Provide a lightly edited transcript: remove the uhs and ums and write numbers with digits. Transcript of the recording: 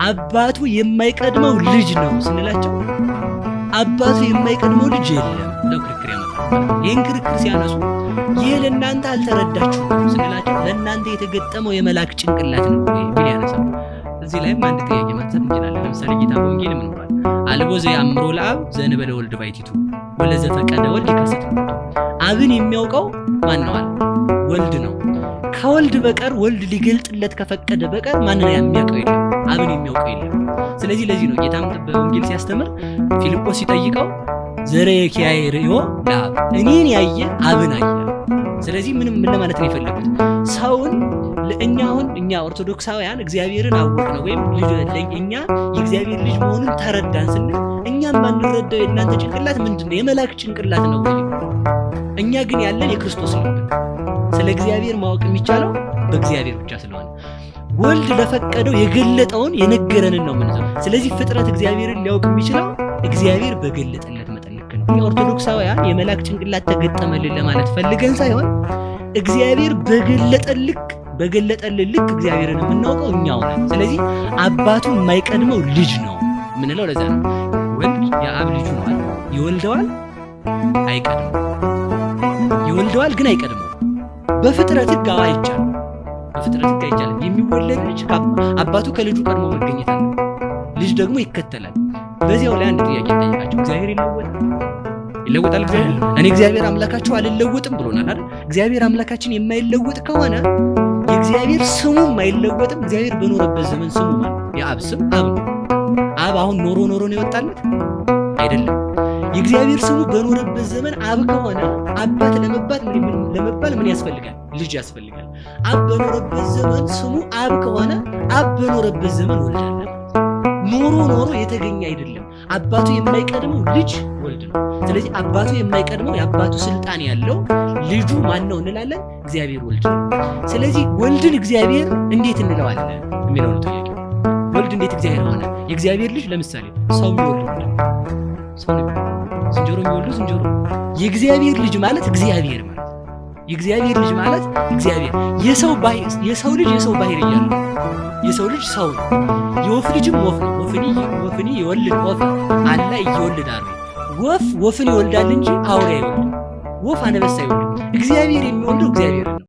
አባቱ የማይቀድመው ልጅ ነው ስንላቸው አባቱ የማይቀድመው ልጅ የለም ብለው ክርክር ያመጣሉ። ይህን ክርክር ሲያነሱ ይህ ለእናንተ አልተረዳችሁም ስንላቸው ለእናንተ የተገጠመው የመላክ ጭንቅላት ነው የሚል ያነሳሉ። እዚህ ላይም አንድ ጥያቄ ማንሳት እንችላለን። ለምሳሌ ጌታ በወንጌል ምን ብሏል? አልቦ ዘየአምሮ ለአብ ዘእንበለ ወልድ ባሕቲቱ ወለዘፈቀደ ወልድ ይከስት። አብን የሚያውቀው ማን ነው አለ? ወልድ ነው። ከወልድ በቀር፣ ወልድ ሊገልጥለት ከፈቀደ በቀር ማንን የሚያውቀው የለም፣ አብን የሚያውቀው የለም። ስለዚህ ለዚህ ነው ጌታም በወንጌል ሲያስተምር ፊልጶስ ሲጠይቀው ዘርእየ ኪያየ ርእዮ ለአብ፣ እኔን ያየ አብን አየ። ስለዚህ ምንም ምን ለማለት ነው የፈለጉት? ሰውን ለእኛ አሁን እኛ ኦርቶዶክሳውያን እግዚአብሔርን አወቅነው ወይም እኛ የእግዚአብሔር ልጅ መሆኑን ተረዳን ስንል እኛም ማንረዳው የእናንተ ጭንቅላት ምንድን ነው? የመላክ ጭንቅላት ነው ወይ? እኛ ግን ያለን የክርስቶስ ልብ። ስለ እግዚአብሔር ማወቅ የሚቻለው በእግዚአብሔር ብቻ ስለሆነ ወልድ ለፈቀደው የገለጠውን የነገረንን ነው የምንይዘው። ስለዚህ ፍጥረት እግዚአብሔርን ሊያውቅ የሚችለው እግዚአብሔር በገለጠለት መጠን ልክ ነው። እኛ ኦርቶዶክሳውያን የመላክ ጭንቅላት ተገጠመልን ለማለት ፈልገን ሳይሆን እግዚአብሔር በገለጠልን ልክ እግዚአብሔርን የምናውቀው እኛው ነን። ስለዚህ አባቱ የማይቀድመው ልጅ ነው የምንለው ለዛ ነው። ወልድ የአብ ልጁ ነው አይደል? ይወልደዋል፣ አይቀድመው። ይወልደዋል ግን አይቀድመው። በፍጥረት ሕግ አይቻልም። በፍጥረት ሕግ አይቻልም። የሚወለድ ልጅ አባቱ ከልጁ ቀድሞ መገኘት አለ። ልጅ ደግሞ ይከተላል። በዚያው ላይ አንድ ጥያቄ ጠይቃቸው። እግዚአብሔር ይለወጣል? ይለወጣል እግዚአብሔር? እኔ እግዚአብሔር አምላካችሁ አልለወጥም ብሎናል አይደል? እግዚአብሔር አምላካችን የማይለወጥ ከሆነ የእግዚአብሔር ስሙም አይለወጥም። እግዚአብሔር በኖረበት ዘመን ስሙ ማለት የአብ ስም አብ ነው። አብ አሁን ኖሮ ኖሮ ነው የወጣለት አይደለም። የእግዚአብሔር ስሙ በኖረበት ዘመን አብ ከሆነ አባት ለመባል ምን ያስፈልጋል? ልጅ ያስፈልጋል። አብ በኖረበት ዘመን ስሙ አብ ከሆነ አብ በኖረበት ዘመን ወልድ አለ ማለት ነው። ኖሮ ኖሮ የተገኘ አይደለም። አባቱ የማይቀድመው ልጅ ወልድ ነው። ስለዚህ አባቱ የማይቀድመው የአባቱ ስልጣን ያለው ልጁ ማን ነው እንላለን? እግዚአብሔር ወልድ ነው። ስለዚህ ወልድን እግዚአብሔር እንዴት እንለዋለን የሚለው ነው ጥያቄው። ወልድ እንዴት እግዚአብሔር ሆነ? የእግዚአብሔር ልጅ ለምሳሌ ሰው የሚወልድ ምንድን ነው? ሰው ነው። ዝንጀሮ የሚወልዱ ዝንጀሮ። የእግዚአብሔር ልጅ ማለት እግዚአብሔር ማለት፣ የእግዚአብሔር ልጅ ማለት እግዚአብሔር፣ የሰው ልጅ የሰው ባህሪ ያለው የሰው ልጅ ሰው ነው። የወፍ ልጅም ወፍ ነው። ወፍኒ ወፍኒ ይወልድ ዖፈ አላ ኢይወልድ አርዌ። ወፍ ወፍን ይወልዳል እንጂ አውሬ አይወልድም። ወፍ አነበሳ አይወልድም። እግዚአብሔር የሚወልደው እግዚአብሔር ነው።